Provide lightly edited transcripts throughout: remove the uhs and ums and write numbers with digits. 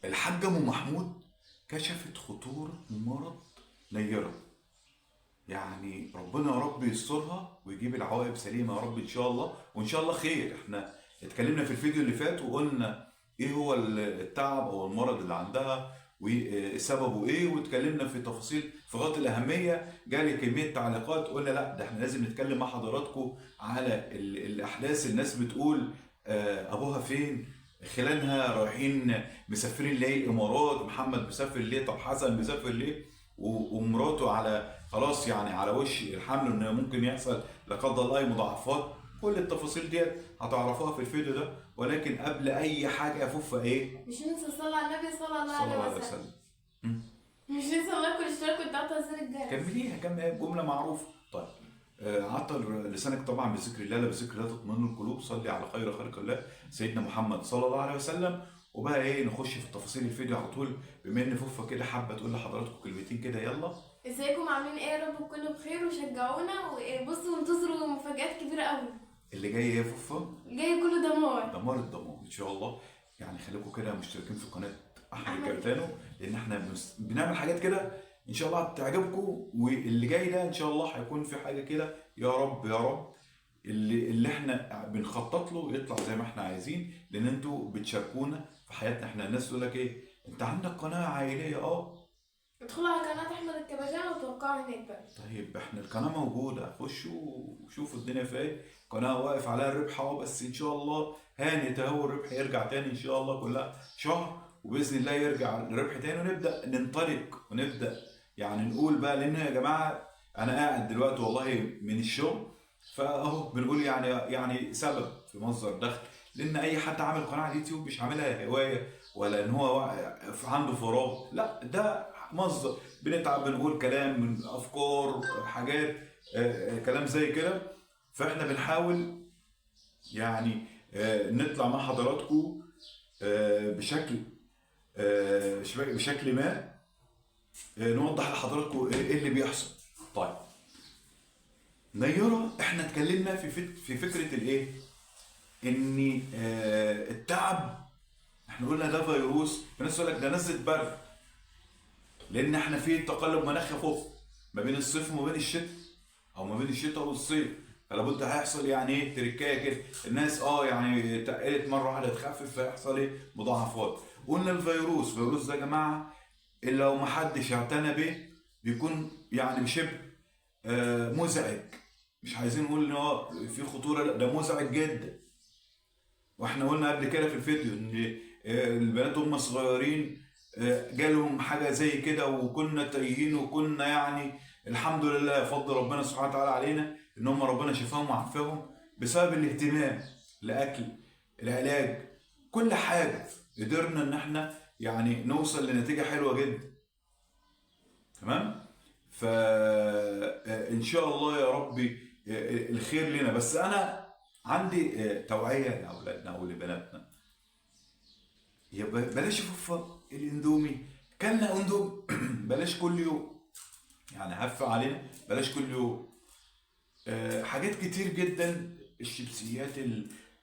الحاجة أم محمود كشفت خطورة مرض نيرة. يعني ربنا يا رب يسترها ويجيب العواقب سليمة يا رب إن شاء الله، وإن شاء الله خير. احنا اتكلمنا في الفيديو اللي فات وقلنا إيه هو التعب أو المرض اللي عندها وسببه إيه، واتكلمنا في تفاصيل في غاية الأهمية. جالي كمية تعليقات قلنا لا ده احنا لازم نتكلم مع حضراتكم على الأحداث. الناس بتقول أبوها فين، خلانها رايحين مسافرين ليه الامارات، محمد مسافر ليه، طب حسن مسافر ليه، ومراته على خلاص يعني على وش الحمل ان ممكن يحصل لا قدر الله اي مضاعفات. كل التفاصيل ديت هتعرفوها في الفيديو ده، ولكن قبل اي حاجة يا فوفا ايه؟ مش ننسى الصلاة على النبي صلى الله صلى الله عليه عليه وسلم. وسلم. مش ننسى ال like والاشتراك والضغط على زر الجرس. كمليها، كمل جملة معروفة. طيب عطر لسانك طبعا بذكر الله، لا بذكر الله تطمئن القلوب، صلي على خير خلق الله سيدنا محمد صلى الله عليه وسلم. وبقى ايه نخش في التفاصيل الفيديو على طول، بما ان فوفا كده حابة تقول لحضراتكم كلمتين كده. يلا. ازيكم عاملين ايه؟ يا رب تكونوا بخير وشجعونا، وبصوا انتظروا مفاجآت كبيرة قوي. اللي جاي ايه يا فوفا؟ جاي كله دمار. دمار الدمار ان شاء الله. يعني خليكم كده مشتركين في قناة احمد أحمد. الكابتانو، لان احنا بنعمل حاجات كده ان شاء الله هتعجبكم، واللي جاي ده ان شاء الله هيكون في حاجة كده يا رب يا رب اللي احنا بنخطط له يطلع زي ما احنا عايزين، لان انتوا بتشاركونا في حياتنا. احنا الناس تقول لك ايه، انت عندك قناة عائلية؟ اه. ادخلوا على قناة احمد الكباشان وتوقعوا هناك بقى. طيب احنا القناة موجودة، خشوا وشوفوا الدنيا فيها ايه. قناة واقف عليها الربح اهو، بس ان شاء الله هانت اهو، الربح يرجع تاني ان شاء الله كلها شهر وباذن الله يرجع الربح تاني، ونبدا ننطلق ونبدا يعني نقول بقى. لان يا جماعة انا قاعد دلوقتي والله من الشغل، فاهو بنقول يعني سبب في مصدر دخل، لان اي حد عامل قناة على اليوتيوب مش عاملها هواية ولا ان هو عنده فراغ، لا ده مصدر. بنتعب، بنقول كلام من افكار، حاجات، كلام زي كده. فاحنا بنحاول يعني نطلع مع حضراتكم بشكل ما، نوضح لحضراتكم ايه اللي بيحصل. طيب نيرة، احنا اتكلمنا في فكرة الايه؟ ان التعب، احنا قلنا ده فيروس، الناس تقول لك ده نزلة برد، لان احنا في تقلب مناخ فوق ما بين الصيف وما بين الشتاء، او ما بين الشتاء والصيف، فلا بد هيحصل يعني ايه تركايه كده. الناس يعني تقلت مرة واحدة تخفف، فيحصل ايه مضاعفات. قلنا الفيروس ده يا جماعة اللي لو ما حدش اعتنى به بيكون يعني شبه مزعج. مش عايزين نقول ان هو في خطورة، لا ده مزعج جدا. واحنا قلنا قبل كده في الفيديو ان البنات هم صغيرين جالهم حاجة زي كده، وكنا تايهين، وكنا يعني الحمد لله فضل ربنا سبحانه وتعالى علينا ان هم ربنا شفاهم وعافاهم بسبب الاهتمام، الاكل، العلاج، كل حاجة. قدرنا ان احنا يعني نوصل لنتيجة حلوة جدا. تمام؟ فا ان شاء الله يا ربي الخير لنا. بس انا عندي توعيه لاولادنا او لبناتنا، يا بلاش فوفا الاندومي، كلنا اندومي بلاش كل يوم، يعني هف علينا بلاش كل يوم. حاجات كتير جدا، الشيبسيات،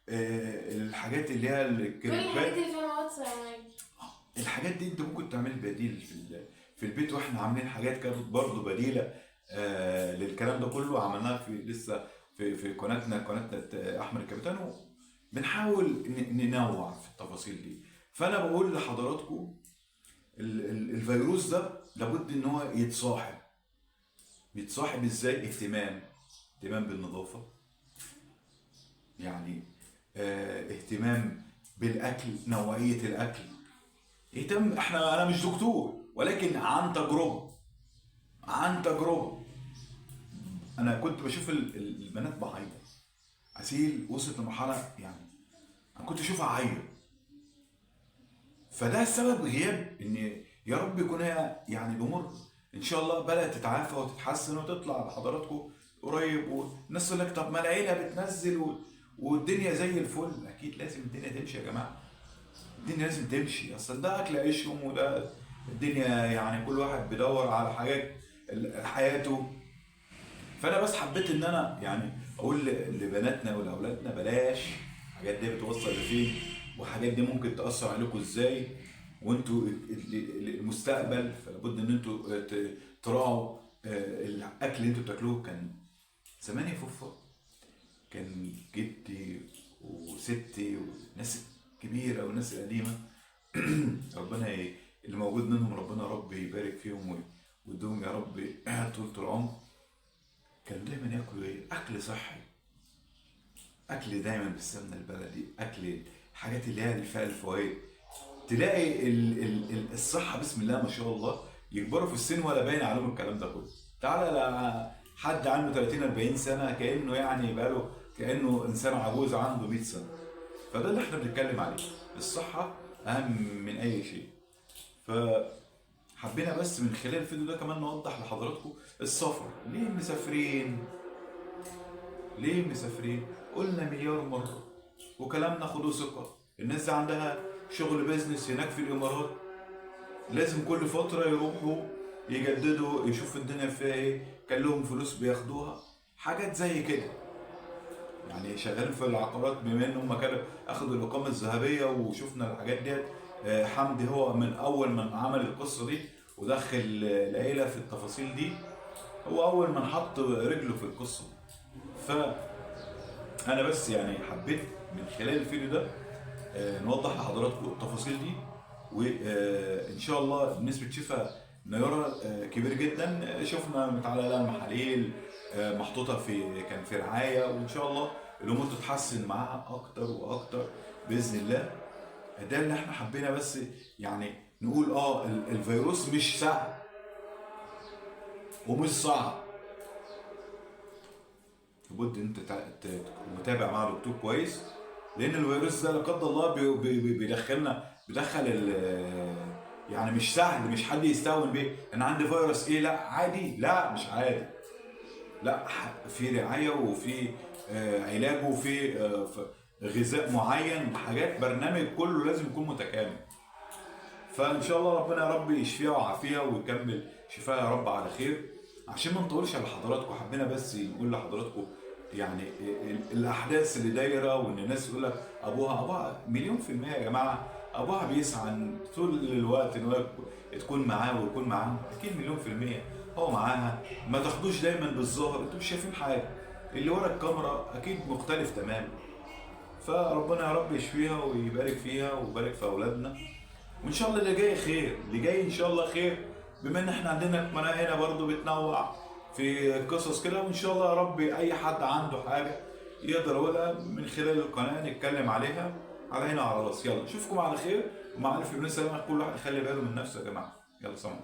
الحاجات اللي هي كل الكريبات، الحاجات اللي فيها مواد صناعية، الحاجات دي انت ممكن تعمل بديل في البيت، واحنا عاملين حاجات كانت برضه بديله للكلام ده كله، عملناها في لسه في قناتنا احمد الكابتن، بنحاول ننوع في التفاصيل دي. فانا بقول لحضراتكم الفيروس ده لابد ان هو يتصاحب. بيتصاحب ازاي؟ اهتمام بالنظافة، يعني اهتمام بالاكل، نوعية الاكل، اهتم. انا مش دكتور، ولكن عن تجربه، عن تجربه انا كنت بشوف البنات بعيط. عسيل وصلت لمرحلة يعني انا كنت اشوفها عيط، فده السبب غياب ان يا رب يكون هي يعني الامور ان شاء الله بدات تتعافى وتتحسن وتطلع لحضراتكم قريب. والناس تقول لك طب ما العيلة بتنزل والدنيا زي الفل. اكيد لازم الدنيا تمشي يا جماعة، الدنيا لازم تمشي، اصل ده اكل عيشهم وده الدنيا، يعني كل واحد بيدور على حاجات حياته. فانا بس حبيت ان انا يعني اقول لبناتنا ولاولادنا بلاش الحاجات دي، بتوصل لفين، والحاجات دي ممكن تاثر عليكم ازاي. وانتوا المستقبل، فلابد ان انتوا تراعوا الاكل اللي انتوا بتاكلوه. كان زمان يا فوفا كان جدي وستي والناس الكبيرة والناس القديمة ربنا اللي موجود منهم ربنا رب يبارك فيهم ويدوم يا رب طول العمر. كانوا دايما ياكلوا ايه؟ اكل صحي، اكل دايما بالسمنه البلدي، اكل الحاجات اللي هي اللي فيها الفوائد. تلاقي الصحة بسم الله ما شاء الله، يكبروا في السن ولا باين عليهم الكلام ده كله. تعالى حد عنده 30 40 سنة كانه يعني بقاله كانه انسان عجوز عنده 100 سنة. فده اللي احنا بنتكلم عليه، الصحة اهم من اي شيء. فحبينا بس من خلال الفيديو ده كمان نوضح لحضراتكم السفر ليه مسافرين، ليه مسافرين. قلنا مليار مرة وكلامنا خدوه ثقة، الناس دي عندها شغل بيزنس هناك في الامارات، لازم كل فترة يروحوا يجددوا يشوفوا الدنيا فيها ايه، كان لهم فلوس بياخدوها، حاجات زي كده. يعني شغالين في العقارات بما ان هم كانوا اخدوا الاقامة الذهبية وشفنا الحاجات ديت. حمدي هو من اول من عمل القصة دي ودخل العيلة في التفاصيل دي، هو اول من حط رجله في القصة. ف انا بس يعني حبيت من خلال الفيديو ده نوضح لحضراتكم التفاصيل دي، وان شاء الله نسبه شفاء نيرة كبير جدا. شفنا متعلقه لها المحاليل محطوطة في كان في رعاية، وان شاء الله الامور تتحسن معاها اكتر واكتر باذن الله. ده اللي احنا حبينا بس يعني نقول الفيروس مش سهل ومش صعب، لابد انت متابع مع دكتور كويس، لان الفيروس ده لا قدر الله بيدخلنا بيدخل يعني مش سهل، مش حد يستهون بيه. انا عندي فيروس ايه؟ لا عادي، لا مش عادي، لا في رعاية وفي علاج وفي غذاء معين، حاجات برنامج كله لازم يكون متكامل. فان شاء الله ربنا يا رب يشفيها ويعافيها ويكمل شفاها يا رب على خير. عشان ما نطولش على حضراتكم، حبينا بس نقول لحضراتكم يعني الاحداث اللي دايرة، وان الناس يقول لك ابوها 1,000,000% يا جماعة، ابوها بيسعى طول الوقت ان هو تكون معاه ويكون معاه، اكيد 1,000,000% هو معاها. ما تاخدوش دايما بالظاهر، انتوا مش شايفين حاجة، اللي ورا الكاميرا اكيد مختلف تماما. فربنا يا رب يشفيها ويبارك فيها ويبارك في اولادنا، وان شاء الله اللي جاي خير، اللي جاي ان شاء الله خير. بما ان احنا عندنا قناة هنا برضو بتنوع في قصص كده، وان شاء الله يا رب اي حد عنده حاجة يقدر يقولها من خلال القناة نتكلم عليها على هنا وعلى راسي. يلا اشوفكم على خير ومع الف سلامه. كل واحد يخلي باله من نفسه يا جماعة. يلا سلام.